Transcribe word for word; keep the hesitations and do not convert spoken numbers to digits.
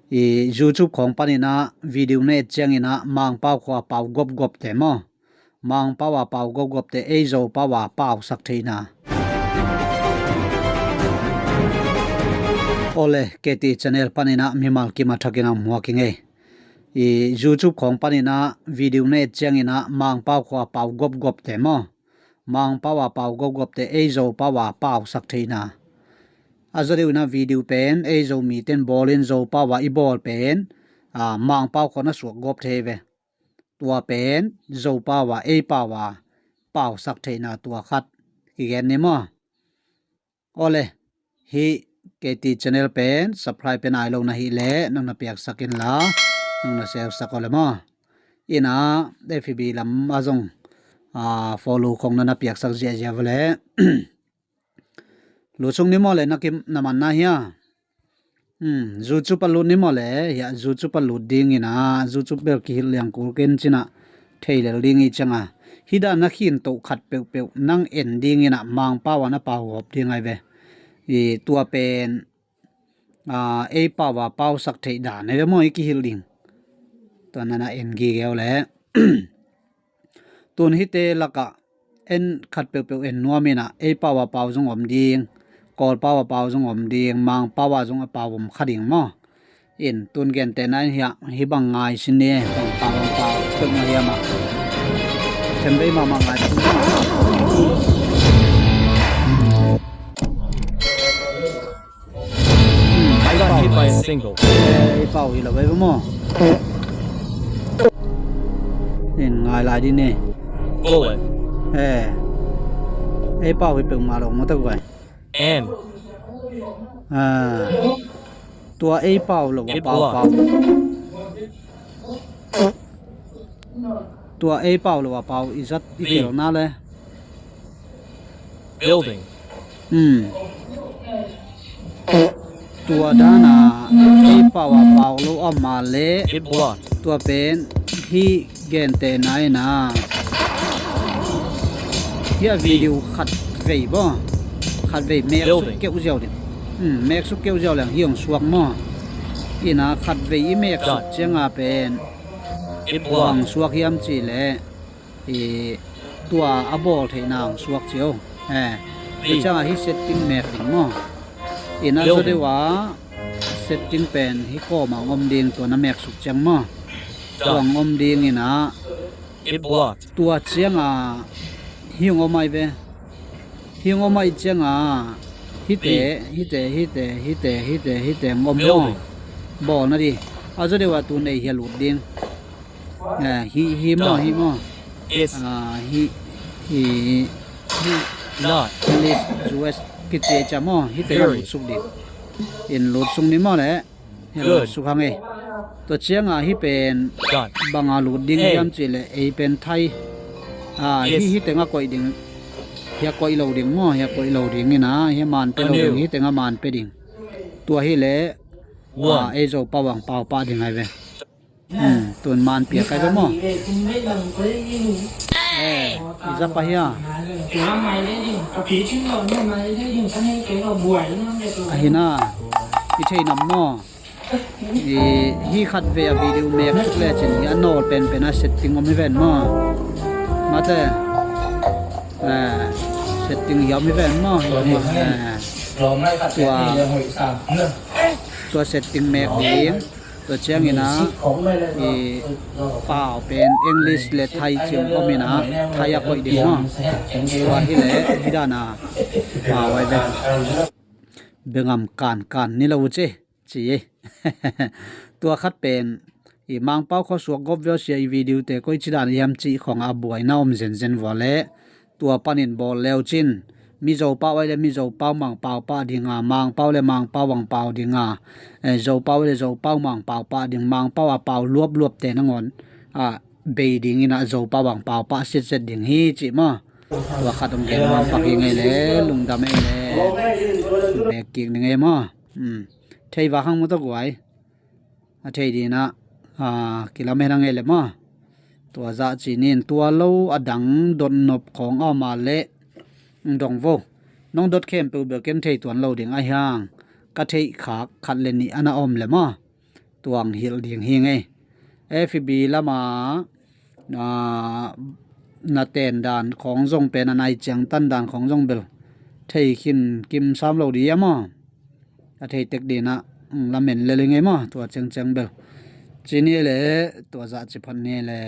I YouTube khawng panin ah video na et ciangin ah Mangpau khua pau gopgop te maw, Mangpau a pau gopgop te ei Zopau a pausak theihna. Ole, K T channel panin ah mimal kim a thakin a muak i ngei. I YouTube khawng panin ah video na et ciangin ah Mangpau khua pau gopgop te maw, Mangpau a pau gopgop te ei Zopau a pausak theihna. A zaw deuh in ah video pen ei Zomi ten bawlin Zopau a i bawl pen, a, Mangpau khua na suak gop thei ve. Tua pen Zopau a ei pau a pausak theihna tua khat kigen ni maw. Ole, hih K T channel pen subscribe pen ai lo na hih leh nong na piaksak inla, nong na share sak ole maw. Ina F B lam a zong, a, follow khong na na piaksak ziahziah vele. Lut sung ni maw le, na kim na man na hia. Hmm, YouTube a lut ni maw le, hia YouTube a lut dingin ah, YouTube bel kihilh liang kul ken cin ah thei lel ding i ciang a. Hih dan na khin toh khat peuhpeuh nang en dingin ah Mangpau a na pau gop ding ai ve. I tua pen, a, ei pau a pausak theih dan ai ve maw, i kihilh ding. Tua na na en gige uh le. Tun hihte lakah en khat peuhpeuh en nuam in ah, ei pau a pau zong om ding, Kawl pau a pau zong om ding, Mangpau a zong a pau om kha ding maw. In tun gentehna in hiah hih bang ngai sin ni, bang pau bang pau peuhmah hiam ah. Themvei mahmah ngai peuhmah. I got hit by a single. Eh, ei pau hi lo vei maw. In ngai lai ding ni. Bullet. Eh. Ei pau hi peuhmah lo maw tak vai. And. Ah. Tua ei pau lo a pau pau. Tua ei pau lo a pau i zat i telna le. Building. Hmm. Tua dana ei pau a pau lo a ma le. It blocked. Tua pen hih gentehna in ah. Hih a video khat vei baw. Khat vei mek suk keuh ziau ding. Hmm, mek suk keuh ziau leng hih hong suak maw. Ina khat vei i mek suk ciang a pen. It blocked. Hong suak hiam cih leh. I tua a bawl theihna hong suak cio. Eh, tua ciangah hih setting mek ding maw. Ina zaw deuh a setting pen hih kawm ah hong om ding, tua na mek suk ciang maw. Tua hong om ding ina. Tua ciangah hih hong om ai ve. Hih hong om ai ciangah hihte, hihte, hihte, hihte, hihte, hihte hong om maw. Bawl na di. A zaw deuh a tu nei hia lut ding. Eh, hi, hi maw, hi maw. Hi, hi, hi. English, U S kici cia maw, hihte na lut suk ding. In lut sung ni maw le. Hi lut suk hang e. Tua ciangah hih pen banga lut ding hiam cih leh ei pen Thai. Ah, hi, hih tengah koih ding. Hia koih lo ding maw, hia koih lo ding ina, hia man pe lo ding, hih tengah man pe ding. Tua hi leh, ah, ei Zopau a hong pau pah ding ai ve. Hmm, tun man piak ai ve maw. Eh, i za pah hia. Ahi na, i thei nam maw. I, hih khat vei a video mek suk lecin, hih a nawl penpen a setting om hi ven maw. Mate. Eh, setting hi om hi ven maw. Eh, tua, tua setting mek ding. Tua ciangin ah, i pau pen English le Thai ciang om in ah, Thai a koih ding maw. Tua hi leh, hih dan a pau ai ve. Bengam kankan ni lo uh ci, ci. Tua khat pen, i Mangpau khua suak gop veusia i video te koi ci dan hiam cih khong a buaina om zenzen vua leh, tua panin bawl leu cin, Mizo pau ai le Mizo pau Mangpau pah ding a, Mangpau le Mangpau Mangpau ding a, eh, Zo pau ai le Zo pau Mangpau pah ding, Mangpau a pau luapluap te nangawn, ah, bei ding in ah Zo pau Mangpau pah siatset ding hi cih maw. Tua khat hong gen nuam pak hi ngei le, lungdam ei le, bek kik ni ngei maw. Hmm. Thei vak hang maw tawh guai. A thei ding ah, a, kilamen a ngei le maw. Tua zah ci ni in tua lo a dang dot nop khawng a om a leh dong vo. Nong dot khempeuh bel ken thei tuan lo ding ahi hang. Ka theih khak khat le nih a na om le maw. tuang hilh ding hi ngei. F B lama, aa, na ten dan khawng zong pen a nai ciang tan dan khawng zong bel thei khin kim sam lo di a maw? A thei tek dinah, mm, lamen lel hi ngei maw? Tua ciangciang bel. Ci ni le, tua zah ci phat ni le.